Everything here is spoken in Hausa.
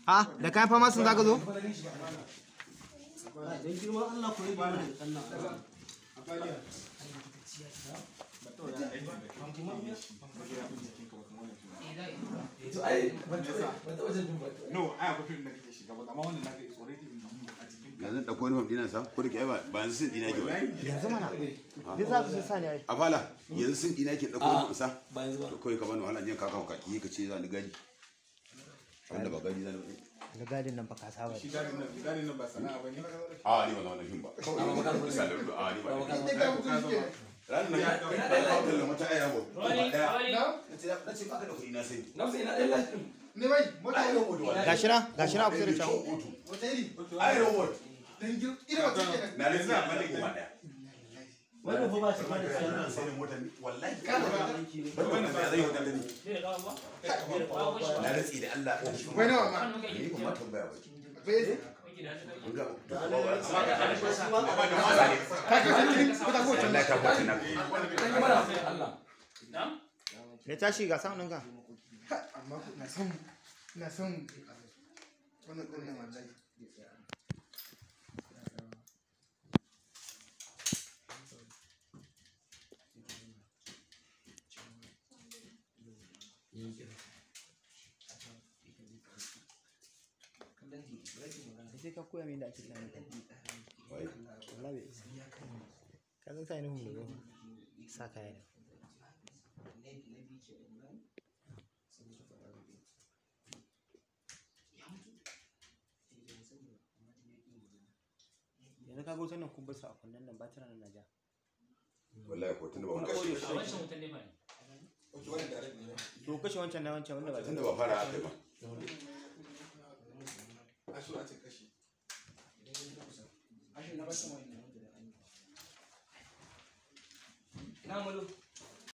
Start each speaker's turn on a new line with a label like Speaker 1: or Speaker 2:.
Speaker 1: Ha, da kayan fama sun zaka zo?
Speaker 2: Dan girman Allah ku rage mana da Allah.
Speaker 3: No, ai akwai fim da kake shiga ba, amma wannan naka is already in a jikin ka.
Speaker 4: Yanzu ɗauko uniform ɗina sa ko da ke ai ba yanzu sun ɗina ke ba.
Speaker 1: Yanzu mana. Duk za su sa ne ai.
Speaker 4: A fala yanzu sun ɗina ke ɗauko uniform sa.
Speaker 2: Ba yanzu ba.
Speaker 4: To kawai ka bani wahala je ka kawo kaki ka ce za ni gadi. Wanda ba gadi za ni ba.
Speaker 1: Na gadin nan fa ka saba.
Speaker 3: Shi gadin nan ba sana'a bane.
Speaker 4: A ni ba zama na fim ba. Kawai misalin a ni ba.
Speaker 3: Ka zama.
Speaker 4: Ranar nan na kawo tallan wata aya ba. Na ce baka da kuɗi na sai.
Speaker 2: Nafsa ina ɗan lashi.
Speaker 5: Ne bai, mota
Speaker 4: Ai robot wallahi.
Speaker 1: Gashi na, gashi na kusa da can.
Speaker 5: wata iri.
Speaker 4: Ai robot.
Speaker 5: Dan gir ina wata kenan.
Speaker 4: Na rantsi da Allah ko ba daya.
Speaker 2: Wannan fa ba shi ba da
Speaker 4: Ina sai da motar ni wallahi.
Speaker 5: Kana ba.
Speaker 4: Bari wannan ba zai hotar da ni. Na rantsi da Allah.
Speaker 5: Wai nawa ma?
Speaker 4: Ni ba ma tambaya ba.
Speaker 5: Bai
Speaker 4: Kun ga to ba ba.
Speaker 3: Amma da wasa ne.
Speaker 5: ka ka san kirin ko ta ko
Speaker 4: Wallahi ta kwace na.
Speaker 2: Allah.
Speaker 1: Me tashi ga sound ɗinka.
Speaker 5: Amma ko ina son wannan ɗin nan wallahi.
Speaker 1: Sai ka koya min da ake sa uniform.
Speaker 4: Wai.
Speaker 1: Wallahi bai isa. Ka san sa uniform da zo. Sa kaya ne. Yanzu ka ga wutan nan kun bar su a kunnen nan batiran nan na ja.
Speaker 4: Wallahi ko tunda ba wani kashi.
Speaker 3: Okay, wannan direct ne.
Speaker 1: To kashe wancan na wancan wanda ba.
Speaker 4: Tunda ba fara aka yi ba.
Speaker 3: Ashu a ce kashi.
Speaker 2: Ina malo.